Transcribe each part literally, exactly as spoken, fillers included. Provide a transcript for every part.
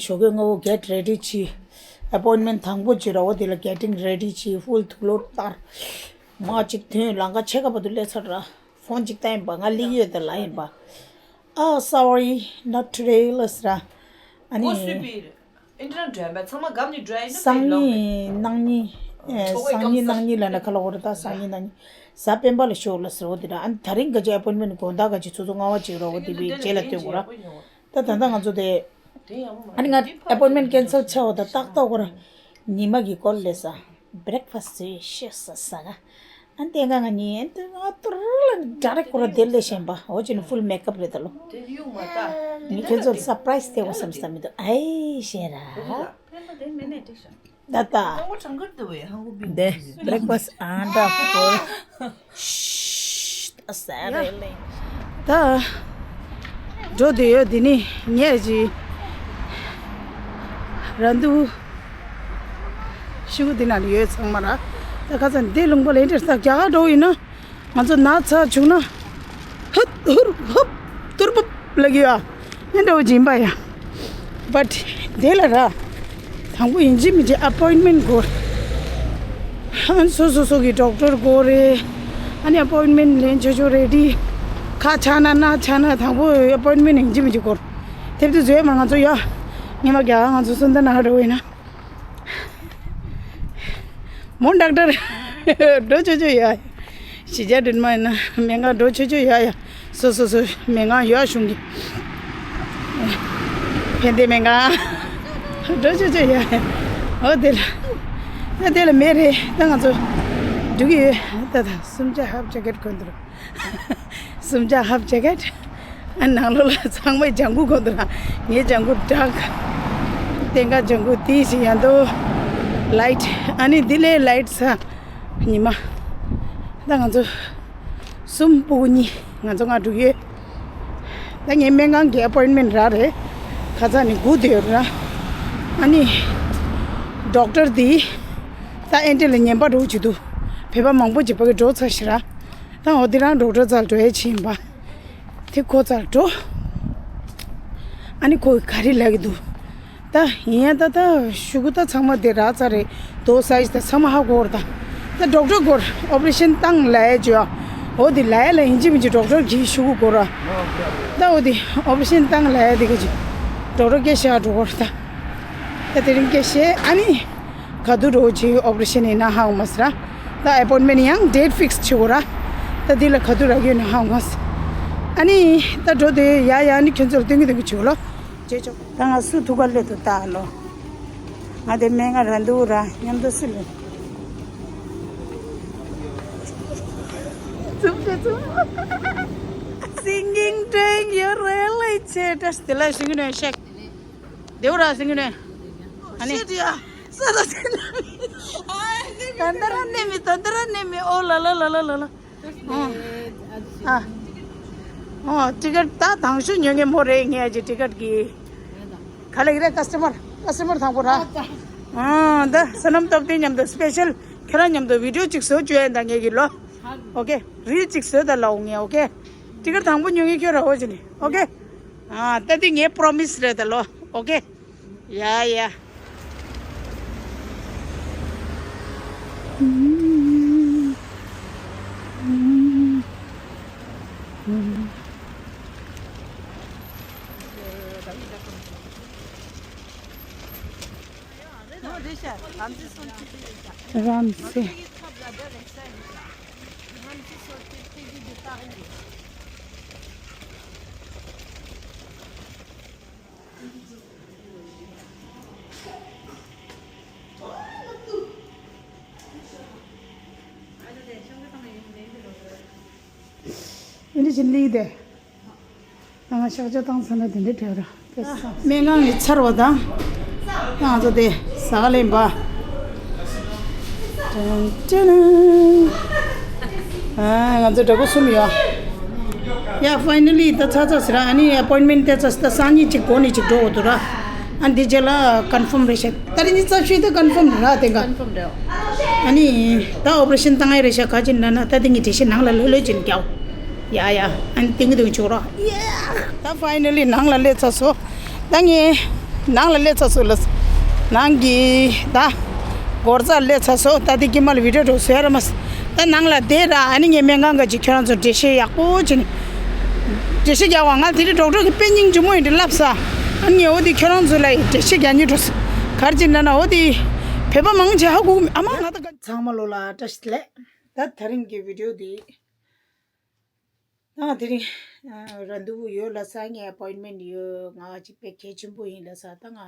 ཞོགས་ཀས་སྔ་པོ་get ready བྱས། appointment དང་པོ་བྱས་ར་བ་དེ་ལ་getting ready བྱས། ཧྥུལ་དུག་ལོག་བཏགས། མ་གཅིག་ཐོན། ལམ་ཁ་ཕྱེད་ཀ་བར་དུ་སླེབས་ཚར་ར། ཕོན་གཅིག་བཏང་ཡིན་པ། ང་སླེབས་ཡོད་དེ་ལ་ཡིན་པ། ཨ་sorry, not today ལབ་ཟེར་ར། ཨ་ནི། ཨིན་ཊར་ནེཊ་འགྲོ་ཡིན་པས་ཚང་མ་སྒམ་ནས་འགྲོ་ཡིན་ན། སང་ཉིན་གནངས་ཉིན། ཨེ། སང་ཉིན་གནངས་ཉིན་ལབ་ན་ཁ་ལོ་བོར་ད། སང་ཉིན་གནངས་ཉིན་གཟའ་སྤེན་པ་ལ་ཤོག་ལབ་ཟེར་བ་དེ་འདྲ། ཨ་ནི་དེ་རིང་ག་ཅི་appointment དགོང་དག་ག་ཅི་ཆུ་ཚོད་ལྔ་པ་ཅིག་ར་བ་དེ་བའི་རྗེས་ལ་སྟོན་དགོས་ར། ད་ད་ལྟ་ང་ཚོ་དེ། ཨ་ནི་ང་appointment cancel བྱས་པ་དང་ཏག་ཏག་གོ་ར། ཉི་མ་གི་སྐོར་ལས་ས། breakfast བཟོས་ཤེས་ས་ས་ག་ཨ་ནི་དེ་ག་ང་གཉིས་ཨ་ནི་ང་ཏུར་ལ་direct གོ་ར་དེ་ལས་བཞིན་པ། འོ་ཅི་ནི་full makeup རེད་ད་ལོ། ངས་ཁྱོད་ཚོར་surprise སྟེར་བ་བསམ་ས་མི་འདུག་ཨའི་ཤེས་ར། ད་ད། འདི་breakfast and of course ད་འགྲོ་བསྡད་ཡོད། འདི་ནི་ངས་ཀྱི་ར་འདུག་ཤི་བོ་འདི་ན་ཡོད་ཚང་མ་ར། ད་ཁ་སང་འདི་ལུང་པ་ལ་འདིར་ད་རྒྱ་གར་འགྲོ་ཡིན་ན། ང་ཚོ་ན་ཚ་བྱུང་ན་ཧུབ་ཧུབ་ཧུབ་ཏུར་ཕུབ་ལབ་ཀྱི་ཡོད། ཨེ་འདྲ་བོ་ཅིག་ཡིན་པ་ཡ། But དེ་ལ་ར། དང་པོ་ཡིན་གཅིག་མིན་གཅིག་appointment དགོས། ཨ་ནི་སོ་སོ་སོ་གི་doctor དགོས་རེད། ཨ་ནི་appointment ལེན་ཆོག་ཆོག་རེད་དེ། ཁ་ཆག་ན་སྣ་ཆག་ན་དང་པོ་appointment ཡིན་གཅིག་མིན་གཅིག་དགོས། དེབ་དེ་བཟོས་མ་ང་ཚོ་ཡ། ཉི་མ་རྒྱ་ང་ཚོ་སུ་འདི་ན་འགྲོ་ཡིན་ན། མོ་ཌོག་ཊར་འགྲོ་ཆོག་ཆོག་ཡ། གཞིས་ཆགས་འདྲ་མ་ཡིན་ན་སྨན་ཁང་འགྲོ་ཆོག་ཆོག་ཡ་ཡ། སོ་སོ་སོ་སྨན་ཁང་ཡོད་གཞུང་གི། ཕན་བདེ་སྨན་ཁང་འགྲོ་ཆོག་ཆོག་ཡ་ཡ། འོ་དེ་ལ། ད་དེ་ལ་མེད་རེད། ད་ང་ཚོ་འགྲོ་གི་ཡོད། ད་ད་སུམ་ཅུ་half jacket གོན་འདུག་སུམ་ཅུ་half jacket། ཨ་ནང་ལོགས་ལ་ཚང་མས་ལྗང་གུ་གོན་འདུག་ངས་ལྗང་གུ་dark། སྟེང་ཁ་ལྗང་གུ་དེ་ཞིག་ཡང་དུ་light། ཨ་ནི་འདི་ལས་light ས། ཉི་མ། ད་ང་ཚོ་གསུམ་སྤུ་གུ་གཉིས་ང་ཚོ་ང་འགྲོ་གི་ཡོད། ད་ངའི་སྨན་ཁང་གི་appointment རག་རེད། ཁ་ཚ་ནི་སྒུག་བསྡད་ཡོད་ར། ཨ་ནི་doctor དེ་ད་ཨེ་འདྲ་ལ་ངན་པ་འགྲོ་གི་འདུག་བོད་པ་མང་པོ་ཅིག་ཕ་གི་འགྲོ་ཚར་ཤག་ར། ད་འོ་དེ་རང་doctor རྩར་འགྲོ་ཡས་ཕྱིན་པ། དེ་ཁོ་རྩར་འགྲོ། ཨ་ནི་ཁོ་ག་རེ་ལབ་ཀྱི་འདུག་ད་ཡིན་ཡང་ད་ད་ཤོག་གུ་ད་ཚང་མ་དེ་རག་ཚར་རེད། དོ་size ད་ཚང་མ་ཧ་གོ་ར། ད་ད་doctor སྐོར་operation བཏང་ལབ་ཡས་བྱོས། འོ་དེ་ལབ་ཡས་ལ་ཡིན་གཅིག་མིན་གཅིག་doctor གིས་ཤོག་གུ་དགོས་ར། ད་འོ་དེ་operation བཏང་ལབ་ཡས་དེ་ག་ཅིག་doctor སྐད་བཤད་འགྲོ་གོ་ར་ད། ད་དེ་རིང་སྐད་བཤད་ཨ་ནི། ག་དུས་འགྲོ་ཅིག་operation ཡིན་ན་ཧ་གོ་མ་སི་ར། ད་appointment ཡང་date fix བྱེད་དགོས་ར། ད་འདི་ལ་ག་དུས་རག་གི་ཡོད་ན་ཧ་གོ་མ་སི། ཨ་ནི་ད་འགྲོ་དེ་ཡ་ཡ་ཨ་ནི་ཁྱོད་ཚོར་སྟོན་གི་སྟོན་གི་བྱེད་དགོས་ལོ། རྗེས་ཆོག་ད་ང་སུ་ཐུག་ག་སླེབས་འདུག་ལྟ་ལོ། ང་དེ་སྨན་ཁང་ར་འདུག་ར་མཉམ་དུ་སུ་ལེན། ཙུམ་ཙེ་ཙུམ། Singing train you really chit us དེ་ལ་ཞིག་ནས་ཤེག་དེའུ་ར་སེང་གེ་ནས། ཨ་ནི། ཤེས་ཡ། ས་ར་སེང་གེ། ཏན་ཏ་ར་ནེ་མི་ཏན་ཏ་ར་ནེ་མི་ཨོ་ལ་ལ་ལ་ལ་ལ་ལ། ཨ། ཨ། ཨོ་ཊི་ཀེ་ཊི་ད་དང་ཤོས་ཉོ་མཁན་མོ་རེད། ངས་ཀྱི་ཊི་ཀེ་ཊི་གི། ག་ལ་ཡིན་རེད་ཀ་སི་ཊ་མར། ཀ་སི་ཊ་མར་དང་པོ་ར། ཨ་ད་སོ་ནམ་སྟོབས་ལྡན་མཉམ་དུ་སི་པེ་ཤལ་ཁྱེད་རང་མཉམ་དུ་བི་ཌི་ཡོ་གཅིག་བཟོ་བཅུག་ཡ་ད་ངས་ཀྱི་ལོ། ཨོ་ཀེ། རིལ་གཅིག་བཟོ་ད་ལ་འོང་ངས་ཨོ་ཀེ། ཊི་ཀེ་ཊི་དང་པོ་ཉོ་མཁན་ཁྱོད་ར་འོ་ཅི་ནི་ཨོ་ཀེ། ཨ་ད་འདི་ངའི་པོ་རོ་མི་སི་རེད་ད་ལོ། ཨོ་ཀེ། ཡ་ཡ། རམ་སེ། ཨིན་ཇི་ལི་དེ། ང་ཤག་ཇ་བཏང་ཚར་ན་དེ་འདྲ་བྲལ་ར། སྨན་ཁང་ནས་ཚར་བ་དང་། ང་ཚོ་དེ་ཟ་ག་ལེན་པ། ཅན་ཅན། ཨ་ང་ཚོ་འདྲ་པོ་གསུམ་ཡོད། ཡ་ཕའི་ནལ་ལི་ད་ཚར་ཚར་ཟེར་ར། ཨ་ནི་ཨ་པོའིན་མེན་ཊི་སྟེར་ཚར་ཟེར། ད་སང་ཉིན་གཅིག་འགོར་ནས་གཅིག་འགྲོ་འོ་འདུག་ར། ཨ་འདི་རྗེས་ལ་ཀོན་ཕོམ་རེད་ཤག་ད་རིང་གཉིས་རྩ་ཤོས་ད་ཀོན་ཕོམ་རེད་ར་དེ་ག་ཀོན་ཕོམ་རེད། ཨ་ནི་ད་ཨོ་པ་རེ་ཤན་བཏང་ཡ་རེད་ཤག་ག་ཅི་འདྲ་ན་ད་དེ་ངས་འགྲེལ་བཤད་ནང་ལ་ལྷོད་ལྷོད་ཅིག་རྒྱག་ཡ་ཡ། ཨ་ནི་དེང་གི་དེང་ཆོག་ར། ཡ། ད་ཕའི་ནལ་ལི་ནང་ལ་སླེབས་ཚར་སོང་། ད་ངས་ ནང་ལ་སླེབས་ཚར་སོང་ལགས། ནང་གི་ད་སྒོ་རྩར་སླེབས་ཚར་སོང་། ད་དེ་ཀྱི་མ་ལ་བི་ཌིའོ་འགྲོ་བཟོས་ར་མ་སོང་། ད་ནང་ལ་བསྡད་ར། ཨ་ནི་ངའི་སྨན་ཁང་ག་ཅིག་ཁྱོད་རང་ཚོ་འགྲེལ་བཤད་ཡག་པོ་བྱས་ནས་འགྲེལ་བཤད་རྒྱག་པ། ང་དེ་རིང་ཌོག་ཊར་གྱིས་དཔེ་སྙིང་རྗེ་མོ་ཡིན་འདྲ་ལབ་ས། ཨ་ནི་ངས་འོ་དེ་ཁྱོད་རང་ཚོ་ལ་འགྲེལ་བཤད་རྒྱག་སྙིང་འདོད་སོང་། ག་རེ་བྱས་ན་ན་འོ་དེ་བོད་པ་མང་ཆེ་ཧ་གོ་གི་མེད། ཨ་མ་ང་ད་ག་ཚང་མ་ལོ་ལ་བཀྲ་ཤིས་བདེ་ལེགས། ད་དེ་རིང་གི་བི་ཌིའོ་འདི། ང་དེ་རིང་རན་དུ་བུ་ཡོད་ལགས། ངའི་ཨ་པོའིན་མེན་ཊི་ཡོད། ང་གཅིག་དཔེ་གལ་ཆེན་པོ་ཡིན་ལགས། ད་ང་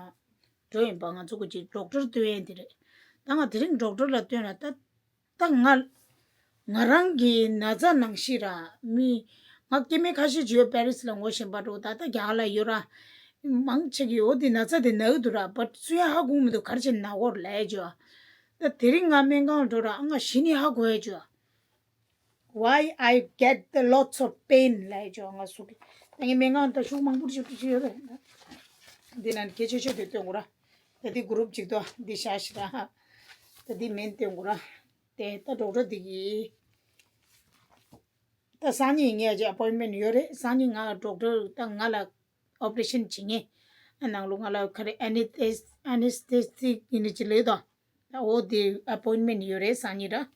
འགྲོ་ཡིན་པ། ང་ཚོ་གི་ཅིག་ཌོག་ཊར་སྟོན་ཡས་དེ་རེད། ད་ང་དེ་རིང་ཌོག་ཊར་ལ་སྟོན་ལ། ད་ད་ང་ང་རང་གི་ན་ཚ་ནང་བཞིན་ར། མི་ང་སྐྱེ་དམན་ཁ་ཤས་ཅིག་ཡོད། པེ་རི་སི་ལ་ངོ་ཤེས་པ་འགྲོ། ད་ལྟ་རྒྱ་གར་ལ་ཡོད་ར། མང་ཆེ་གི་འོ་དེ་ན་ཚ་དེ་ན་གི་འདུག་ར། བཊ་སུ་ཡང་ཧ་གོ་མི་འདུག་ག་རེ་བྱས་ན་ན་གོ་ལབ་ཡས་ཅིག་ཡོད། ད་དེ་རིང་ང་སྨན་ཁང་འགྲོ་ར། ང་གཞི་ནས་ཧ་གོ་ཡས་ཅིག་ཡོད། Why I get the lots of pain ལབ་ཡས་ཅིག་ཡོད། ང་ཟུག་གི་ད་ངའི་སྨན་ཁང་ད་ཤུགས་མང་པོ་ཞིག་ཞིག་ཡོད་རེད། འདི་ན་སྐད་ཆ་ཆེ་ཆེ་དེ་སྟོན་དགོས་ར། ད་འདི་གུ་རུབ་ཅིག་ཏུ་འདི་བཞག་ཤི་ར། ད་འདི་མིན་སྟོན་དགོས་ར། དེ་ད་ཌོག་ཊར་འདི་གི་ད་སང་ཉིན་ངའི་ཨ་པོའིན་མེན་ཊི་ཡོད་རེད། སང་ཉིན་ང་ཌོག་ཊར་ད་ང་ལ་ཨོ་པ་རེ་ཤན་བྱེད་མཁན། ཨ་ནང་ལོགས་ང་ལ་ག་རེ་ཨེ་ནི་ཐེ་ཨེ་ནི་སི་ཐེ་སི་ཡིན་ནི་ཅི་ལབ་དོ། ད་འོ་དེ་ཨ་པོའིན་མེན་ཊི་ཡོད་རེད་སང་ཉིན་ར།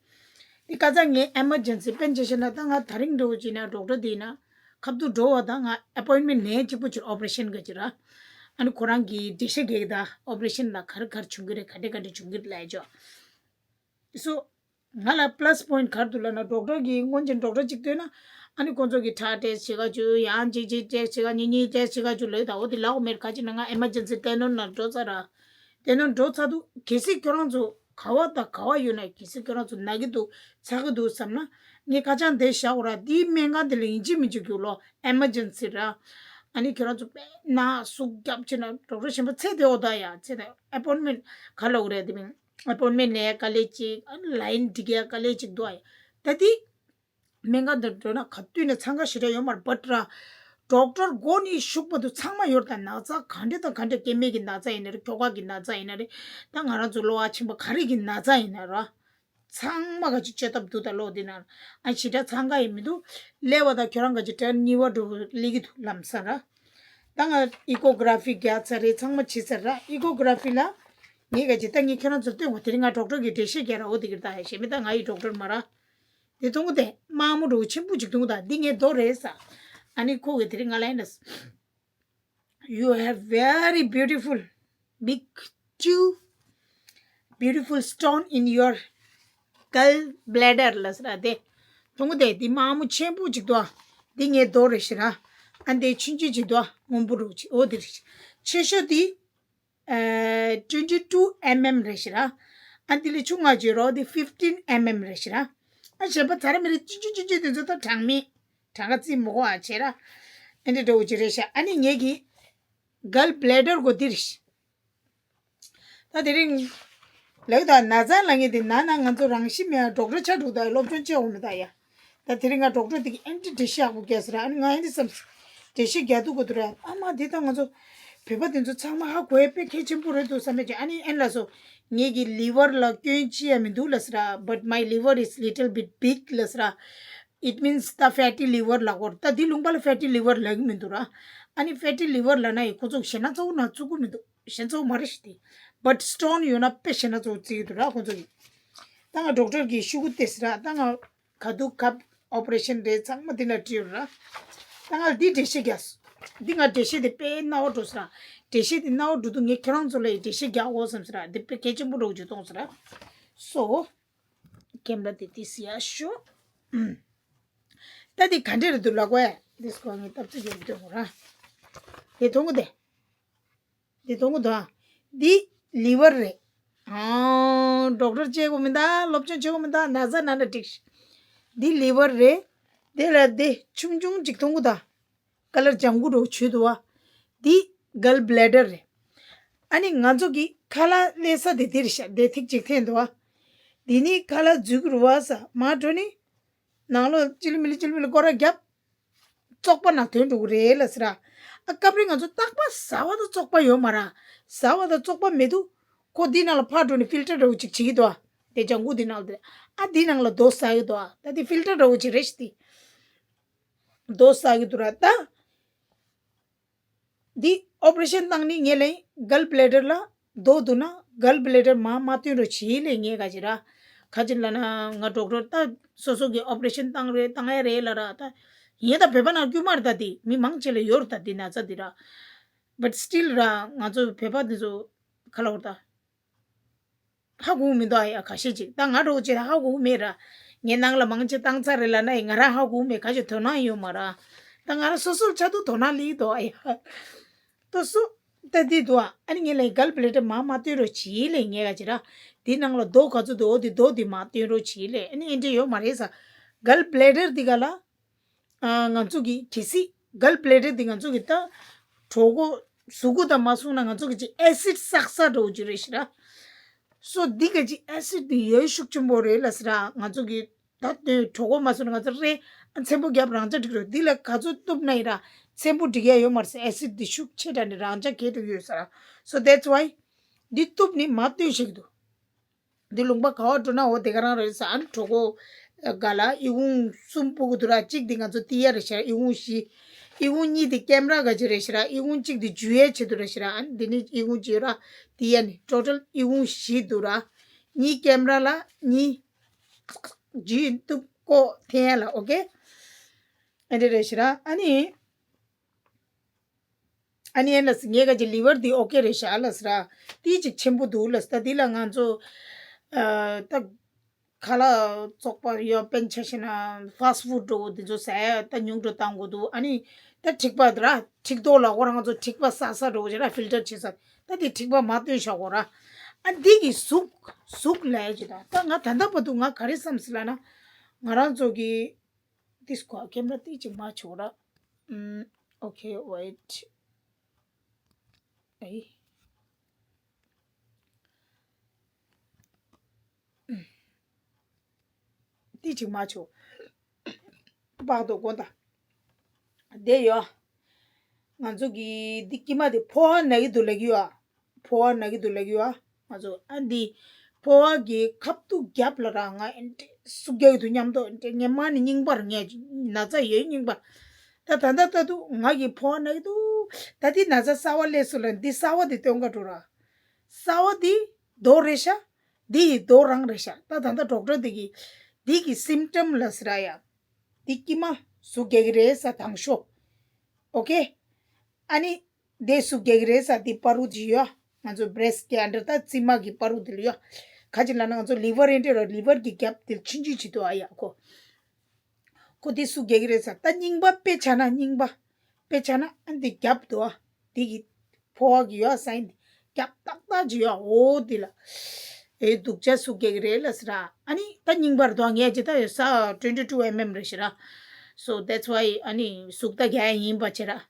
དེ་ཁ་སང་ངའི་ཨེ་མར་ཇེན་སི་དཔེ་མཇལ་ཤེ་ན། ད་ང་དེ་རིང་འགྲོ་བ་ཅིག་ན་ཌོག་ཊར་དེ་ན་ཁ་ཐུག་འགྲོ་བ། ད་ང་ཨ་པོའིན་མེན་ཊི་ལེན་གཅིག་པོ་ཅིག་ཨོ་པ་རེ་ཤན་ག་ཅིག་ར། ཨ་ནི་ཁོ་རང་གི་འགྲེལ་བཤད་རྒྱག་གི། ད་ཨོ་པ་རེ་ཤན་ལ་ག་རེ་ག་རེ་བྱུང་གི་རེད། ག་འདྲ་ག་འདྲ་བྱུང་གི་རེད་ལབ་ཡས་ཅིག་ཡོད། སོ། ང་ལ་པ་ལ་སི་པོའིན་ཊི་ག་རེ་འདུག་ལབ་ན། ཌོག་ཊར་གྱིས་སྔོན་ཆད་ཌོག་ཊར་གཅིག་སྟོན་ན། ཨ་ནི་ཁོང་ཚོ་གིས་ཁྲག་ཊེ་སི་བྱེད་ག་ཅིག་ཡང་གཅིག་གཅིག་ཊེ་སི་བྱེད་ག་གཉིས་གཉིས་ཊེ་སི་བྱེད་ག་ཅིག་ལབ། ད་འོ་དེ་ལབ་དགོས་མེད། ག་ཅི་ན་ང་ཨེ་མར་ཇེན་སི་བསྟན་ནོར་ན་འགྲོ་ཚར་ར། བསྟན་ནོར་འགྲོ་ཚར་དུས་གལ་སྲིད་ཁྱོད་རང་ཚོ་ག་བ་དང་ག་བ་ཡོད་ན། གལ་སྲིད་ཁྱོད་རང་ཚོ་ན་གི་འདུག་ཚ་གི་འདུག་བསམ་ན། ངས་ཁ་བྱང་འདི་བཞག་གོ་ར། འདིའི་སྨན་ཁང་འདི་ལ་ཡིན་གཅིག་མིན་གཅིག་རྒྱུགས་ལོ། ཨེ་མར་ཇེན་སི་ར། ཨ་ནི་ཁྱོད་རང་ཚོ་དཔེ་ན་ཟུག་རྒྱབ་བྱས་ན་ཌོག་ཊར་གཞན་པ་ཚད་དེ་འོ་ད་ཡ་ཚད་ད་ཨ་པོའིན་མེན་ཊི་ག་ལབ་དགོས་རེད། དེ་མིན་ཨ་པོའིན་མེན་ཊི་ལེན་ཡ་དཀའ་ལས་ཅིག་ཨ་ནི་ལ་ཡིན་སྒྲིག་ཡ་དཀའ་ལས་ཅིག་འདུག་ཨ་ཡ། ད་དེ་སྨན་ཁང་དུ་འགྲོ་ན་ག་དུས་ནས་འཚང་ཁ་ཞེ་དྲག་ཡོད་མ་རེད། བཊ་ར། ཌོག་ཊར་མགོ་ནས་གཞུག་བར་དུ་ཚང་མ་ཡོད་རེད། ད་ན་ཚ་ག་འདྲ་དང་ག་འདྲ། སྐྱེ་དམན་གྱི་ན་ཚ་ཡིན་ན་རེད། ཁྱོ་ག་གི་ན་ཚ་ཡིན་ན་རེད། ད་ང་རང་ཚོ་གློ་བ་ཆེན་པོ་ག་རེ་གི་ན་ཚ་ཡིན་ན་ར། ཚང་མ་ག་ཅིག་བཅོས་ཐབས་འདུག་ད་ལོ་འདི་ན། ཨ་ཞེ་དྲག་འཚང་ཁ་ཡི་མི་འདུག་སླེབས་པ་ད་ཁྱོད་རང་ག་ཅིག་ཊརན་གཉིས་པ་འགྲོ་སླེབས་ཀྱི་འདུག་ལམ་སང་ར། ད་ང་ཨི་ཀོ་གྷ་ར་ཕི་རྒྱག་ཚར་རེད། ཚང་མ་བྱས་ཚར་ར། ཨི་ཀོ་གྷ་ར་ཕི་ལ་ངས་ག་ཅིག་ད་ངས་ཁྱོད་རང་ཚོར་སྟོན་གོ། དེ་རིང་ང་ཌོག་ཊར་གྱིས་འགྲེལ་བཤད་རྒྱག་ར། འོ་དེ་གི་ད་ཡ་ཞེ་མི་ད་ང་ཡི་ཌོག་ཊར་མ་ར། དེ་མཐོང་གོ། དེ་དམར་མོ་འདྲ་བོ་ཆེན་པོ་ཅིག་མཐོང་གོ། ད་འདི་ངའི་རྡོ་རེད་ས། ཨ་ནི་ཁོ་གིས་དེ་རིང་ང་ལ་ཡིན་ན། You have very beautiful big two beautiful stone in your gall bladder ལབ་ས་ར། དེ་མཐོང་གོ། དེ་དེ་དམར་མོ་ཆེན་པོ་ཅིག་འདུག་ཨ། འདི་ངའི་རྡོ་རེད་ཤི་ར། ཨ་འདི་ཆུང་ཆུང་ཅིག་འདུག་ཨ། སྔོན་པོ་འདྲ་བོ་ཅིག་འོ་དེ་རེད། ཆེ་ཤོས་དེ་ཨ་twenty two mm རེད་ཤི་ར། ཨ་འདི་ལས་ཆུང་ང་བརྗོད་རོགས། འདི་fifteen mm རེད་ཤི་ར། ཨ་གཞན་པ་ཚ་ར་མི་རེད། ཆུང་ཆུང་ཆུང་ཆུང་དེ་ཚོ་ད་གྲངས་མེད། གྲངས་ཀ་རྩིས་མི་དགོས་ཨ་བྱས་ར། ཨ་འདི་འདྲ་བོ་ཅིག་རེད་ཤག་ཨ་ནི་ངེད་ཀྱི་gall bladder གོ་འདི་རེད་ཤག་ད་དེ་རིང་ལགས་ད་ན་ཚ་ལབ་མཁན་དེ་ན་ན་ང་ཚོ་རང་བཞིན་མེད་ཨ། ཌོག་ཊར་ཆགས་འགྲོ་ད་ཡ། སློབ་སྦྱོང་བྱེད་འོང་མེད་ད་ཡ། ད་དེ་རིང་ང་ཌོག་ཊར་དེ་གི་ཨ་འདི་འགྲེལ་བཤད་ཡག་པོ་རྒྱག་ཟེར་ར། ཨ་ནི་ང་ཨ་འདི་བསམ། འགྲེལ་བཤད་རྒྱག་ཐུབ་དགོས་འདུག་ར། ཨ་མ་འདི་ད་ང་ཚོ་བོད་པ་དེ་ཚོ་ཚང་མ་ཧ་གོ་ཡ་དཔེ་གལ་ཆེན་པོ་རེད་འདུག་བསམ་མེད་ཀྱི། ཨ་ནི་ཨེ་ལ་སོ་ངེད་ཀྱི་ལི་ཝར་ལ་སྐྱོན་ཅི་ཡ་མི་འདུག་ལབ་ཟེར་ར། But my liver is little bit big ལབ་ཟེར་ར། It means the fatty liver ལབ་གོ། ད་འདི་ལུང་པ་ལ་fatty liver ལབ་ཀྱི་མི་འདུག་ར། ཨ་ནི་fatty liver ལབ་ན་ཡི་ཁོ་ཚོ་ཞེ་ན་ཚ་བོ་ན་བཙུགས་ཀྱི་མི་འདུག་ཞེ་ན་ཚ་བོ་མ་རེད་ཤི་དེ། But stone ཡོད་ན་དཔེ་ཞེ་ན་ཚ་བོ་བརྩི་གི་འདུག་ར་ཁོ་ཚོ་གིས། ད་ང་ཌོག་ཊར་གྱིས་ཤོག་གུ་སྟེར་ཟེར་ར། ད་ང་ག་དུས་ཀ་ཨོ་པ་རེ་ཤན་རེད་ཚང་མ་འདི་ན་བྲིས་ཡོད་ར། ད་ང་འདི་འགྲེལ་བཤད་རྒྱག་སོང་། འདི་ང་འགྲེལ་བཤད་དེ་དཔེ་རྣ་བ་འགྲོ་ཟེར་ར། འགྲེལ་བཤད་དེ་རྣ་བ་འགྲོ་དུས་ངས་ཁྱེད་རང་ཚོ་ལ་ཡི་འགྲེལ་བཤད་རྒྱག་དགོས་བསམ་ཟེར་ར། འདི་དཔེ་གལ་ཆེན་པོ་འགྲོ་གི་འདུག་ཟེར་ར། སོ། ཀེམ་ར་དེ་ཏི་སི་ཡ་ཤོ། ཨུམ། ད་དེ་ག་འདྲ་རེད་འདུག་ལབ་གོ་ཡ། འདི་སྐོར་ངས་སྟབས་ཚིག་ཡོད་འདུག་ར། དེ་མཐོང་གི་དེ། དེ་མཐོང་གི་འདུག་ཨ། འདི་ལི་ཝར་རེད། ཨང་། ཌོག་ཊར་བྱེད་དགོས་མི་འདུག་སློབ་སྦྱོང་བྱེད་དགོས་མི་འདུག་ན་ཚ་ན་ན་འགྲིག་འདི་ལི་ཝར་རེད། དེ་ལ་དེ་ཆུང་ཆུང་ཅིག་མཐོང་གི་འདུག་ཀ་ལར་ལྗང་གུ་འདྲ་བོ་བྱོས་འདུག་བ། འདི་གལ་བྷི་ལེ་ཌར་རེད། ཨ་ནི་ང་ཚོ་གི་ཁ་ལག་ལས་ས་དེ་འདིར་ཤ་དེ་ཐིག་ཅིག་འཐེན་འདུག་བ། འདི་ནི་ཁ་ལག་འཛུལ་གི་རུ་བ་ས་མ་འགྲོ་ནི། ནང་ལོགས་ཅིལ་མིལ་ཅིལ་མིལ་སྐོར་ར་རྒྱབ། བཙོག་པ་ནང་ཐོན་འགྲོ་གི་རེད་ལ་ཟེར་ར། ཨ་སྐབས་རེ་ང་ཚོ་རྟག་པ་ཟ་བ་དང་བཙོག་པ་ཡོད་མ་ར། ཟ་བ་དང་བཙོག་པ་མེད་དུ། ཁོ་འདི་ནང་ལ་ཕར་འགྲོ་ནི་ཕིལ་ཊར་འདྲ་བོ་ཅིག་བྱེད་ཀྱི་འདུག་བ། དེ་ལྗང་གུ་འདི་ནང་ལ་དེ། ཨ་འདི་ནང་ལ་རྡོ་ཟ་གི་འདུག་བ། ད་དེ་ཕིལ་ཊར་འདྲ་བོ་ཅིག་རེད་ཤི་དེ། རྡོ་ཟ་གི་འདུག་ར་ད། འདི་ཨོ་པ་རེ་ཤན་བཏང་ནི་ངས་ལན་གལ་བྷི་ལེ་ཌར་ལ་རྡོ་འདུག་ན་གལ་བྷི་ལེ་ཌར་མ་མ་བཏོན་རོགས་བྱེད་ལས་ངས་ག་ཅི་ར། ག་ཅི་ལ་ན་ང་ཌོག་ཊར་ད་སོ་སོ་གི་ཨོ་པ་རེ་ཤན་བཏང་རེད་བཏང་ཡ་རེད་ལ་ར། ད་ཡིན་ད་བོད་པ་ནང་དཀྱུས་མར་ད་འདི་མི་མང་ཆེ་ལ་ཡོད་ར་ད་འདི་ན་ཚ་འདི་ར། But still ར་ང་ཚོ་བོད་པ་འདི་ཚོ་ག་ལ་བར་ད། ཧ་གོ་མི་འདུག་ཨ་ཡ། ཁ་ཤས་ཅིག་ད་ང་འདྲ་བོ་ཅིག་ཧ་གོ་མེད་ར། ངའི་ནང་ལ་མང་ཆེ་བཏང་ཚར་རེད་ལབ་ན་ཡི་ང་རང་ཧ་གོ་མེད། ག་ཅིག་དོ་སྣང་ཡོད་མ་ར། ད་ང་རང་སོ་སོར་ཆ་དུ་དོ་སྣང་ལི་འདུག་ཨ་ཡ། ཏོ་སུ། ད་འདི་འདུག་ཨ། ཨ་ནི་ངས་ལས་གལ་བྷི་ལེ་ཌར་མ་མ་བཏོན་རོགས་བྱེད་ལས་ངས་ག་ཅི་ར། འདི་ནང་ལ་རྡོ་ག་ཚོད་འདུག་འོ་འདི་རྡོ་འདི་མ་བཏོན་རོགས་བྱེད་ལས། ཨ་ནི་ཨེ་འདྲ་ཡོད་མ་རེད་ས། གལ་བྷི་ལེ་ཌར་འདི་ག་ལ། ཨ། ང་ཚོ་གི་གལ་སྲིད་གལ་བྷི་ལེ་ཌར་འདི་ང་ཚོ་གི་ད་གྲོད་ཁོག་གཟུགས་པོ་དང་མ་སོང་ན་ང་ཚོ་གི་ཅིག་ཨེ་སིད་བསགས་ས་འདྲ་བོ་ཅིག་རེད་ཤི་ར། སོ་འདི་ག་ཅིག་ཨེ་སིད་འདི་ཡོད་ཤུགས་ཆེན་པོ་རེད་ལ་སི་ར། ང་ཚོ་གི་ད་དེ་གྲོད་ཁོག་མ་སོང་ན་ང་ཚོ་རེ་ཨ་ཚེམ་པོ་རྒྱབ་རང་ཅག་འགྲིག་རེད། འདི་ལ་ག་ཚོད་གཏུབ་ན་ཡིན་ར་ཚེམ་པོ་འགྲིག་ཡ་ཡོད་མ་རེད་ཟེར། ཨེ་སིད་འདི་ཤུགས་ཆེ་དྲགས་ནས་རང་ཅག་གས་འགྲིག་ཡོད་ས་ར། So that's why འདི་གཏུབ་ནི་མ་བཏོན་ཤིག་འདུག་འདི་ལུང་པ་ག་བ་འགྲོ་ན་འོ་དེ་ག་རང་རེད་ས། ཨ་ནི་གྲོད་ཁོག་ག་ལ་ཨི་ཁུང་གསུམ་སྤུ་གུ་འདུག་ར། གཅིག་འདི་ང་ཚོ་ཏི་ཡ་རེད་ཤག་ཨི་ཁུང་བཞི། ཨི་ཁུང་གཉིས་འདི་ཀེམ་ར་ག་ཅི་རེད་ཤག་ར། ཨི་ཁུང་གཅིག་འདི་འཇུ་ཡའི་ཆེད་དུ་རེད་ཤག་ར། ཨ་ནི་འདི་ནི་ཨི་ཁུང་གཅིག་ར། ཏི་ཡ་ནི་ཊོ་ཊལ་ཨི་ཁུང་བཞི་འདུག་ར། གཉིས་ཀེམ་ར་ལ་གཉིས་འཇུ་ཡིན་གཏུབ་ཀོ་འཐེན་ཡ་ལ། ཨོ་ཀེ། ཨ་འདྲ་རེད་ཤག་ར། ཨ་ནི། ཨ་ནི་ཨེ་ལ་སི་ངས་ག་ཅི་ལི་ཝར་འདི་ཨོ་ཀེ་རེད་ཤག་ལ་སི་ར། དེ་ཅིག་ཆེན་པོ་འདུག་ལ་སི། ད་འདི་ལ་ང་ཚོ་ཨ་ད་ཁ་ལག་བཙོག་པ་ཡོད་པན་ཆ་ཤི་ན་ཕཱ་སི་ཊི་ཕུཌ་འགྲོ་འདི་ཚོ་ཟ་ཡ་ད་ཉུང་འགྲོ་བཏང་དགོས་འདུག་ཨ་ནི་ད་འཁྲིག་པ་ར་འཁྲིག་ཏོག་ལ་ཁོ་རང་ཚོ་འཁྲིག་པ་ཟ་ས་འགྲོ་བྱེད་ར་ཕིལ་ཊར་བྱེད་ས། ད་འདི་འཁྲིག་པ་མ་བཏོན་བཞག་གོ་ར། ཨ་འདི་གི་ཟུག་ཟུག་ལས་ཅི་ད། ད་ང་ད་ལྟ་བར་དུ་ང་ག་རེ་བསམ་སི་ལ་ན་ང་རང་ཚོ་གི This car camera ཏིག་ཅིག་མ་ཆོག་ར། ཨམ། Okay, wait. ཨེ། ཏིག་ཅིག་མ་ཆོག་པགས་དོ་དགོན་ད། དེ་ཡོ། ང་ཚོ་གི་འདི་ཀྱི་མ་དེ་ཕོ་བ་ན་གི་འདུག་ལབ་ཀྱི་ཡོ། ཕོ་བ་ན་གི་འདུག་ལབ་ཀྱི་ཡོ། ང་ཚོ་ཨ་འདི་ཕོ་བ་གི་ཁབ་ཏུ་རྒྱབ་ལ་ར་ང་ཨེ་འདྲ་སུ་རྒྱག་གི་འདུག་སྙམ་དོ། ཨེ་འདྲ་ངས་མ་ནི་རྙིང་པར་ངས་ན་ཚ་ཡོད་རྙིང་པ། ད་ད་ད་ད་འདུག་ང་གི་ཕོ་བ་ན་གི་འདུག་ད་འདི་ན་ཚ་གསར་བ་སླེབས་སོང་ལ་འདི་གསར་བ་འདི་སྟོན་ག་འགྲོ་ར། གསར་བ་འདི་རྡོ་རེད་ཤག་འདི་ཡི་རྡོ་རང་རེད་ཤག་ད་ད་ད་ཌོག་ཊར་འདི་གི་འདི་གི་སིམ་ཊམ་ལ་སི་ར་ཡ། འདི་ཀྱི་མ་སུ་རྒྱག་གི་རེད་ས་དང་ཤོ། ཨོ་ཀེ། ཨ་ནི། དེ་སུ་རྒྱག་གི་རེད་ས་དེ་པ་རུ་ཅི་ཡོད། ང་ཚོ་བྷི་རེ་སི་ཊི་གི་ཨན་ཌར་ད་རྩིབ་མ་གི་པ་རུ་དེ་ལ་ཡོད། ག་ཅི་ལ་ན་ང་ཚོ་ལི་ཝར་ཨེ་འདྲ་ར་ལི་ཝར་གི་རྒྱབ་དེ་ཆུང་ཆུང་ཅིག་འདུག་ཨ་ཡ་ཁོ། ཁོ་དེ་སུ་རྒྱག་གི་རེད་ས་ད་རྙིང་པ་དཔེ་ཆ་ན་རྙིང་པ། དཔེ་ཆ་ན་ཨ་འདི་རྒྱབ་འདུག་ཨ། དེ་གི་ཕོ་བ་གི་ཡོད་ས་ཡིན་དེ་རྒྱབ་ཏག་ཏག་ཅིག་ཡོད་ཨ། འོ་དེ་ལ། ཨེ་སྡུག་ཅག་སུ་རྒྱག་གི་རེད་ལ་སི་ར། ཨ་ནི་ད་རྙིང་པར་འདུག་ཨ་ངས་ཅི་ད་ཡོད་ས་ཊུ་ཝེན་ཊི་ཊུ་ཨེམ་ཨེམ་རེད་ཤི་ར། So that's why ཨ་ནི་ཟུག་ད་རྒྱག་ཡ་ཡིན་པ་བྱེད་ར།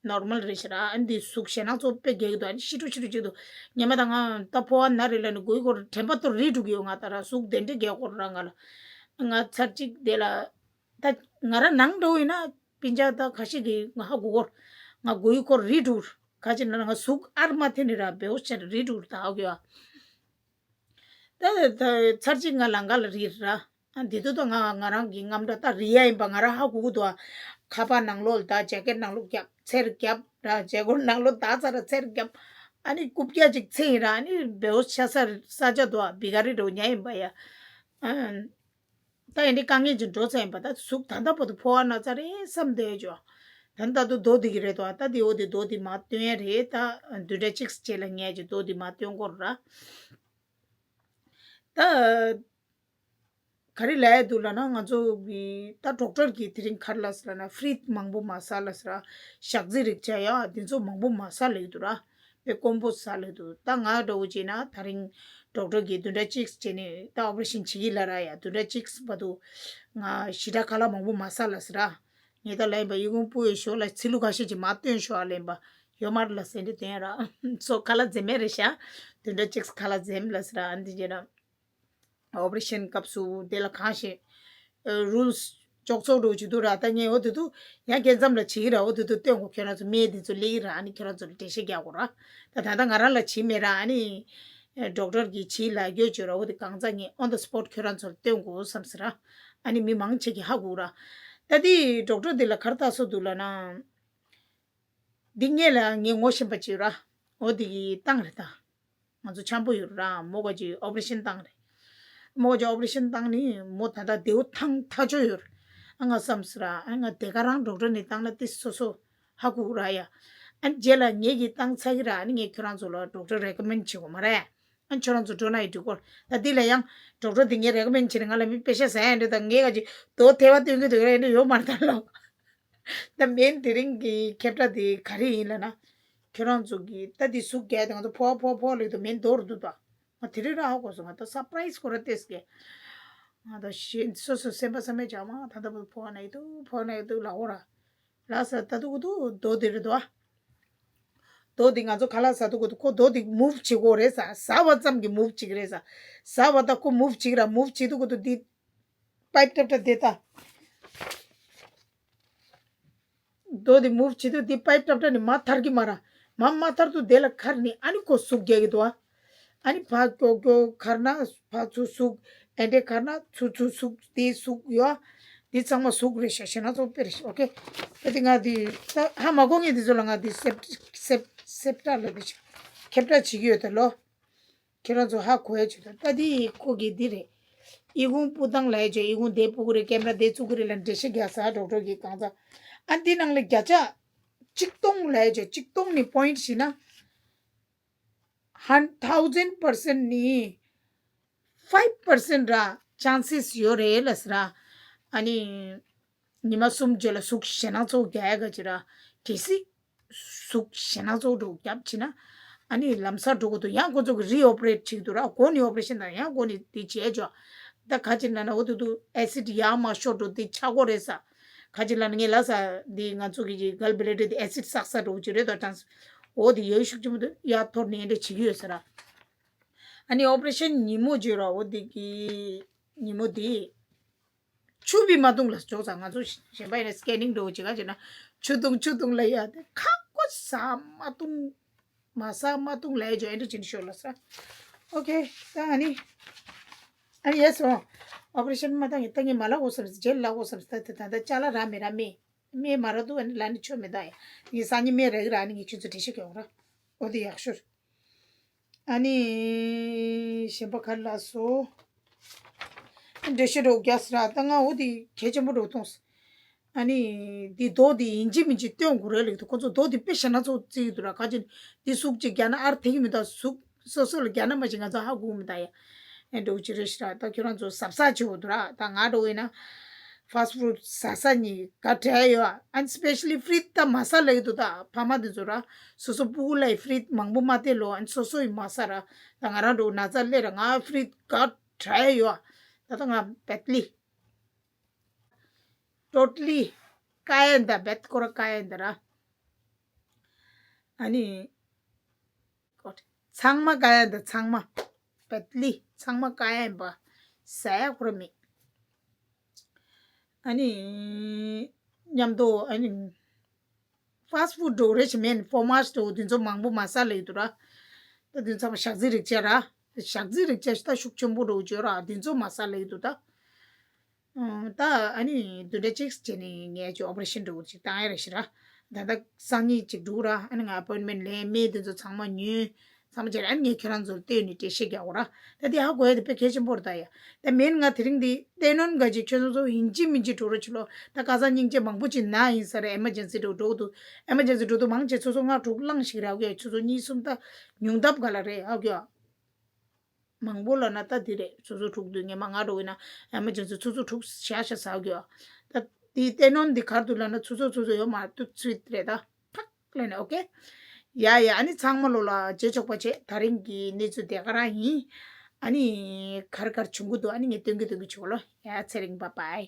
ནོར་མལ་རེད་ཤི་ར། ཨ་འདི་ཟུག་ཞེ་ནག་ཚོ་དཔེ་རྒྱག་གི་འདུག་ཨ་ནི་ཤི་ཀྲུག་ཤི་ཀྲུག་བྱེད་འདུག་ཉི་མ་དང་ང་ད་ཕོ་བ་ན་རེད་ལ་ནི་མགོའི་སྐོར་དྲན་པ་ཏོ་རིལ་འགྲོ་གི་ཡོད། ང་ད་ར་ཟུག་དེ་འདྲས་རྒྱག་སྐོར་ར་ང་ལ། ང་ཚར་གཅིག་དེ་ལ། ད་ང་ར་ནང་འགྲོ་ཡིན་ན་སྤུན་ཀྱག་ད་ཁ་ཤས་ཀྱིས་ང་ཧ་གོ་སྐོར། ང་མགོའི་སྐོར་རིལ་འགྲོ། ཁ་ཅིག་ན་ང་ཟུག་ཨར་མ་ཐེ་ནི་ར་བེའུ་ཤར་རིལ་འགྲོ་ད་ཧ་གོ་ཡ། ད་ད་ཚར་གཅིག་ང་ལང་ཀ་ལ་རིལ་ར། ཨ་འདི་དུས་ད་ང་ང་རང་གི་རྔམ་འདྲ་ད་རིལ་ཡ་ཡིན་པ་ང་རང་ཧ་གོ་གི་འདུག་ཨ། ཁ་པར་ནང་ལོགས་ད་ཇེ་ཀེཊ་ནང་ལོགས་རྒྱབ་ཚེར་རྒྱབ་ར་ཇེ་ཀེཊ་ནང་ལོགས་ད་ཚ་ར་ཚེར་རྒྱབ། ཨ་ནི་རྐུབ་བཀྱག་ཅིག་ཚེ་ཡིན་ར་ཨ་ནི་བེའུ་ཤ་ས་ས་ཆ་འདུག་ཨ་བི་ག་རི་འགྲོ་ཉ་ཡིན་པ་ཡ། ཨ། ད་ཡིན་དེ་དཀའ་ངལ་ཅིག་འགྲོ་ཚར་ཡིན་པ་ད་གཟུགས་ད་ལྟ་བར་དུ་ཕོ་བ་ན་ཚ་རེད་བསམ་བསྡད་ཡོད་ཅོ། ད་ལྟ་དུ་རྡོ་འདི་གི་རེད་དོ་ད་འདི་འོ་འདི་རྡོ་འདི་མ་བཏོན་ཡ་རེད་ད་བདུན་ཕྲག་གཅིག་རྗེས་ལ་ངས་ཀྱི་རྡོ་འདི་མ་བཏོན་སྐོར་ར། ད། ག་རེ་ལབ་ཡ་འདུག་ལབ་ན་ང་ཚོ་གི་ད་ཌོག་ཊར་གི་དེ་རིང་ག་རེ་ལབ་སི་ལབ་ན་ཕི་རིད་མང་པོ་མ་ཟ་ལབ་སི་ར། ཞག་རྩི་རིགས་བྱ་ཡ་འདི་ཚོ་མང་པོ་མ་ཟ་ལབ་ཀྱི་འདུག་ར། དཔེ་དཀོན་པོ་ཟ་ལབ་འདུག་ད་ང་འདྲ་བོ་བྱས་ན་ད་རིང་ཌོག་ཊར་གིས་བདུན་ཕྲག་གཅིག་བྱས་ནས་ད་ཨོ་པ་རེ་ཤན་བྱེད་ཀྱི་ལབ་ར་ཡ་བདུན་ཕྲག་གཅིག་བར་དུ་ང་ཞེ་དྲག་ཁ་ལག་མང་པོ་མ་ཟ་ལབ་སི་ར། ངས་ད་ལབ་ཡིན་པ་ཨི་ཁུང་སྤུ་ཡོད་ཞོར་ལ་ཚི་ལུ་ཁ་ཤས་ཅིག་མ་བཏོན་ཞོར་ལབ་ཡིན་པ་ཡོད་མ་རེད་ལབ་སེ་འདི་བཏོན་ཡ་ར། སོ་ཁ་ལག་འཛེམ་མེད་རེད་ཤག་བདུན་ཕྲག་གཅིག་ཁ་ལག་འཛེམ་ལབ་སི་ར་ཨ་འདི་བྱས་ན། ཨོ་པ་རེ་ཤན་སྐབས་སུ་དེ་ལ་གང་ཞིག་རུལ་སི་ཅོག་ཙོག་འགྲོ་བྱེད་དུ་ར་ད་ངས་འོ་དེ་དུ་ཡང་རྒྱལ་མཚམས་ལ་བྱེད་ཀྱི་ར་འོ་དེ་དུ་སྟོན་གོ་ཁྱོད་རང་ཚོ་སྨན་དེ་ཚོ་སླེབས་ཀྱི་ར་ཨ་ནི་ཁྱོད་རང་ཚོ་ལ་འགྲེལ་བཤད་རྒྱག་གོ་ར། ད་ད་ལྟ་ང་རང་ལ་བྱེད་མེད་ར་ཨ་ནི་ཌོག་ཊར་གྱིས་བྱེད་ལ་རྒྱུ་བྱོས་ར་འོ་དེ་གང་ཚ་ངས་on the spot ཁྱོད་རང་ཚོ་ལ་སྟོན་གོ་བསམ་སི་ར། ཨ་ནི་མི་མང་ཆེ་གི་ཧ་གོ་ར། ད་དེ་ཌོག་ཊར་དེ་ལ་ག་རེ་ལྟ་སོ་འདུག་ལབ་ན། འདི་སྔོན་ལ་ངས་ངོ་ཤེས་པ་ཅིག་ཡོད་ར། འོ་འདི་གི་བཏང་རེད་ད། ང་ཚོ་འཆམ་པོ་ཡོད་ར། མོ་ག་ཅིག་ཨོ་པ་རེ་ཤན་བཏང་རེད། མོ་ག་ཅིག་ཨོ་པ་རེ་ཤན་བཏང་ནི་མོ་ད་ལྟ་བདེ་བོ་ཐང་ཐག་ཆོད་ཡོད་ར། ཨ་ང་བསམ་སོང་ར། ཨ་ང་དེ་ག་རང་ཌོག་ཊར་ནས་བཏང་ན་ཏི་སོ་སོ་ཧ་གོ་ར་ཡ། ཨ་རྗེས་ལ་ངེད་ཀྱིས་བཏང་ཚར་གི་ར། ཨ་ནི་ངས་ཁྱོད་རང་ཚོ་ལ་ཌོག་ཊར་རེ་ཀོ་མེན་ཌི་བྱེད་དགོས་མ་རེད། ཨ་ཁྱོད་རང་ཚོ་འགྲོ་ན་ཡི་འགྲིག་གོ། ད་འདི་ལ་ཡང་ཌོག་ཊར་འདི་ངས་རེ་ཀོ་མེན་ཌི་བྱས་ནས་ང་ལ་མི་པེ་ཤ་ཟ་ཡ་འདྲ་དང་ངས་ག་ཅིག་རྡོ་ཐལ་བ་སྟོན་གི་འདུག་རེད་འདྲ་ཡོད་མ་རེད་ད་ལོ། ད་མེན་དེ་རིང་གི་ཁྱབ་བསྒྲགས་དེ་ག་རེ་ཡིན་ལབ་ན། ཁྱོད་རང་ཚོ་གིས་ད་འདི་ཟུག་རྒྱག་དེ་ང་ཚོ་ཕོ་ཕོ་ཕོ་ལེགས་དུ་མེན་རྡོ་རུ་འདུག་ད། ང་དེ་རིང་ར་ཧ་གོ་སོང་། ང་ད་སར་པ་རའི་སི་ཁོ་ར་ཏེས་གེ། ང་ད་ཤེས་སོ་སོ་སེམས་པ་བསམ་མེད་བྱ་མ་ད་ད་ཕོ་ན་ཡི་འདུག་ཕོ་ན་ཡི་འདུག་ལ་འོ་ར། ལ་ས་ད་དུ་གུ་དུ་རྡོ་དེ་རེད་དོ། རྡོ་དེ་ང་ཚོ་ཁ་ལག་ཟ་དུ་གུ་དུ་ཁོ་རྡོ་དེ་མུབ་བྱེད་དགོས་རེད་ས། ཟ་བ་ཙམ་གྱིས་མུབ་བྱེད་ཀྱི་རེད་ས། ཟ་བ་ད་ཁོ་མུབ་བྱེད་ཀྱི་ར། མུབ་བྱེད་དུ་གུ་དུ་འདི་པའིབ་ཏབ་ཏབ་དེ་ད། རྡོ་དེ་མུབ་བྱེད་དུས་འདི་པའིབ་ཏབ་ཏབ་ནི་མ་ཐར་གི་མ་ར། མ་མ་ཐར་དུས་དེ་ལ་ཁར་ནི་ཨ་ནི་ཁོ་ཟུག་རྒྱག་གི་འདུག་ཨ། ཨ་ནི་ཕ་ཀྱོ་ཀྱོ་ཁར་ན་ཕ་ཚུ་ཟུག་ཨེ་འདྲེ་ཁར་ན་ཚུ་ཚུ་ཟུག་དེ་ཟུག་ཡོད་ཨ། འདི་ཚང་མ་ཟུག་རེད་ཤག་ཞེ་ན་ཚོ་དཔེ་རེད་ཤག་ཨོ་ཁེ། ད་དེ་ང་དེ་ད་ཧ་མ་གོ་ངས་འདི་ཚོ་ལ་ང་དེ་སེབ་སེབ་སེབ་ཏྲ་ལ་དེ་ཁྱབ་བསྒྲགས་བྱེད་ཀྱི་ཡོད་ད་ལོ། ཁྱེད་རང་ཚོ་ཧ་གོ་ཡ་བྱེད་དང་། ད་འདི་ཁོ་གི་འདི་རེད། ཨི་ཁུང་སྤུ་ཐང་ལ་ཡ་བྱས། ཨི་ཁུང་དེ་སྤུ་གུ་རེད། ཀེམ་ར་དེ་བཙུགས་གི་རེད་ལ་འགྲེལ་བཤད་རྒྱག་ས་ཌོག་ཊར་གི་གང་ཚ། ཨ་འདི་ནང་ལ་བརྒྱ་ཆ་གཅིག་སྟོང་ལ་ཡ་བྱས། གཅིག་སྟོང་ནི་པོ་ཡིན་ཊི་བྱས་ན་ཧན་ཐའུ་ཟན་པར་སེན་ཊི་ནི་ཕའིབ་པར་སེན་ཊི་ར་ཅན་སེ་སི་ཡོད་རེད་ལ་ཟེར་ར། ཨ་ནི། ཉི་མ་གསུམ་རྗེས་ལ་ཟུག་ཞེ་ནང་ཚོ་རྒྱག་ཡ་ག་ཅི་ར། གལ་སྲིད་ཟུག་ཞེ་ནང་ཚོ་འགྲོ་རྒྱབ་ཕྱིན་ན། ཨ་ནི་ལམ་སང་འགྲོ་གི་འདུག་ཡང་ཁོ་ཚོ་གི་རི་ཨོ་པ་རེཊ་བྱེད་ཀྱི་འདུག་ར། གོ་ནི་ཨོ་པ་རེ་ཤན་དང་ཡང་གོ་ནི་དེ་བྱས་ཆོག་ད་ག་ཅི་ལབ་ན་འོ་དུ་དུ་ཨེ་སིཌ་ཡར་མར་ཤོར་འགྲོ་དེ་ཆག་སྒོ་རེད་ས། ག་ཅི་ལབ་ན་ངས་ལབ་ས་འདི་ང་ཚོ་གི་གལ་བྷི་ལེ་ཌར་དེ་ཨེ་སིཌ་བསགས་ས་འགྲོ་གི་རེད་དོ་ཀྲང་སི། འོ་དེ་ཡོད་ཤུགས་ཆེན་པོ་འདུག་ཡར་འཐོར་ནས་འདྲ་བྱེད་ཀྱི་ཡོད་ས་ར། ཨ་ནི་ཨོ་པ་རེ་ཤན་ཉིན་མོ་བརྗོད་ར། འོ་དེ་གི་ཉིན་མོ་དེ། ཆུ་བི་མ་བཏུང་ལ་ཅོག་ཙང་ང་ཚོ་གཞན་པ་ཡིན་ན་སི་ཀེ་ནིང་འགྲོ་བྱེད་ག་བྱེད་ན་ཆུ་བཏུང་ཆུ་བཏུང་ལ་ཡ་དེ་ཁ་ཁོ་ཟ་མ་བཏུང་། མ་ཟ་མ་བཏུང་ལ་ཡ་ཇོ་ཨེ་འདྲ་བྱེད་ཤོག་ལ་ས། ཨོ་ཁེ། ད་ཨ་ནི་ཨ་ནི་ཡེ་སོ། ཨོ་པ་རེ་ཤན་མ་བཏང་ངས་ད་ངས་མ་ལ་འོ་བསམ་སི་རྗེས་ལ་འོ་བསམ་སི་ད་ད་ད་ཅ་ལག་ར་མེད་ར་མེད་མེད་མ་ར་འདུག་ཨ་ནི་ལ་ནི་ཆོ་མེད་ད་ཡ་ངས་སང་ཉིན་མེད་ར་གི་ར་ཨ་ནི་ངས་ཁྱོད་ཚོ་འགྲེལ་བཤད་རྒྱག་ར། འོ་དེ་ཡག་ཤོས། ཨ་ནི་གཞན་པ་ག་རེ་ལབ་སོང་། འགྲེལ་བཤད་རོགས་རྒྱག་ཟེར་ར། ད་ང་འོ་དེ་གལ་ཆེན་པོ་རོགས་མཐོང་སོང་། ཨ་ནི་འདི་རྡོ་དེ་ཡིན་གཅིག་མིན་གཅིག་སྟོན་དགོས་རེད་ལབ་འདུག་ཁོ་ཚོ་རྡོ་དེ་དཔེ་ཞེ་ན་ཚོ་བརྩི་གི་འདུག་ར། ག་ཅི་འདི་ཟུག་ཅིག་རྒྱག་ན་ཨར་ཐེག་གི་མི་འདུག་ཟུག་སོ་སོ་ལ་རྒྱག་ན་མ་ཤེས་ང་ཚོ་ཧ་གོ་མི་འདུག་ཡ། ཨེ་འགྲོ་ཅི་རེད་ཤི་ར། ད་ཁྱོད་རང་ཚོ་གཟབ་གཟབ་བྱེད་དགོས་འདུག་ར། ད་ང་འགྲོ་ཡིན་ན་ཕ་སི་ཊི་ཕུཌ་ཟ་ས་ནི་ག་འདྲ་ཡོད། ཨ་ནི་སི་པེ་ཤ་ལི་ཕི་རིཇ་ད་མ་ཟ་ལབ་ཀྱི་འདུག་ད་ཕ་མ་འདི་ཚོ་ར། སོ་སོ་སྤུ་གུ་ལ་ཡི་ཕི་རིཇ་མང་པོ་མ་སྟེར་ལོ། ཨ་ནི་སོ་སོ་ཡི་མ་ཟ་ར། ད་ང་རང་འགྲོ་ན་ཚ་སླེབས་ར། ང་ཕི་རིཇ་ག་འདྲ་ཡོད། ད་ད་ང་badly totally ཀ་ཡ་འདི་ར། བེད་ཁོ་ར་ཀ་ཡ་འདི་ར། ཨ་ནི་ཚང་མ་ཀ་ཡ་འདི་ཚང་མ་badly ཚང་མ་ཀ་ཡ་ཡིན་པ་ཟ་ཡ་ཁོ་ར་མེད། ཨ་ནི་མཉམ་དུ་ཨ་ནི་ཕ་སི་ཊི་ཕུཌ་འགྲོ་རེ་ཞིག་མེད། ཕོར་མ་ཊི་འགྲོ་འདི་ཚོ་མང་པོ་མ་ཟ་ལེ་འདུག་ར། ད་འདི་ཚོ་ཞག་རྩི་རིགས་བྱས་ར། ཞག་རྩི་རིགས་བྱས་ཤི་ད་ཤུགས་ཆེན་པོ་འགྲོ་བྱོས་ར། འདི་ཚོ་མ་ཟ་ལེ་འདུག་ད། ཨང་། ད་ཨ་ནི་བདུན་ཕྲག་གཅིག་བྱས་ནས་ངས་ཅིག་ཨོ་པ་རེ་ཤན་འགྲོ་ཅིག་བཏང་ཡ་རེ་ཞིག་ར། ད་ལྟ་སང་ཉིན་ཅིག་འགྲོ་ར། ཨ་ནི་ང་ཨ་པོའིན་མེན་ཊི་ལེན། སྨན་དེ་ཚོ་ཚང་མ་ཉོས། ཚང་མ་བྱས་ར། ཨ་ནི་ངས་ཁྱོད་རང་ཚོར་བལྟས་ནས་འགྲེལ་བཤད་རྒྱག་དགོས་ར། ད་དེ་ཧ་གོ་ཡ་དེ་དཔེ་གལ་ཆེན་པོ་རེད་ད་ཡ། ད་མེན་ང་དེ་རིང་འདི་བསྟན་གནོན་ག་ཅིག་ཁྱོད་ཚོ་ཚོ་ཡིན་གཅིག་མིན་གཅིག་འགྲོ་རོགས་བྱེད་ལོ། ད་ཁ་སང་སྙིང་རྗེ་མང་པོ་ཅིག་ན་ཡིན་ས་རེད། ཨེ་མར་ཇེན་སི་འགྲོ་འགྲོ་འདུག་ཨེ་མར་ཇེན་སི་འགྲོ་འདུག་མང་ཆེ་ཚོ་ཚོ་ལྔ་དྲུག་བླངས་ཤིག་ར། ཨོ་ཁེ། ཚོ་ཚོ་གཉིས་གསུམ་ད་ཉུང་མཐའ་ག་ལ་རེད། ཨོ་ཁེ། མང་པོ་ལ་ན་ད་འདི་རེད། ཚོ་ཚོ་དྲུག་འདུག་ངས་མ་ང་འགྲོ་བས་ན་ཨེ་མར་ཇེན་སི་ཚོ་ཚོ་དྲུག་བཞག་བཞག་ཟ་གི་ཡོད། ད་འདི་བསྟན་གནོན་འདི་གར་འདུག་ལ་ན་ཚོ་ཚོ་ཚོ་ཚོ་ཡོད་མ་ཐུག་ཚུད་རེད་ད། ཕག་ལ་ན་ཨོ་ཁེ། ཡ་ཡ། ཨ་ནི་ཚང་མ་ལོ་ལ་རྗེས་ཆོག་པ་བྱེད། ད་རིང་གི་གནས་ཚུལ་དེ་ག་རང་ཡིན། ཨ་ནི་གར་གར་བྱུང་གི་འདུག་ཨ་ནི་ངས་སྟོན་གི་སྟོན་གི་བྱུང་ལོ། ཡ་ཚེ་རིང་བཱའི་བཱའི།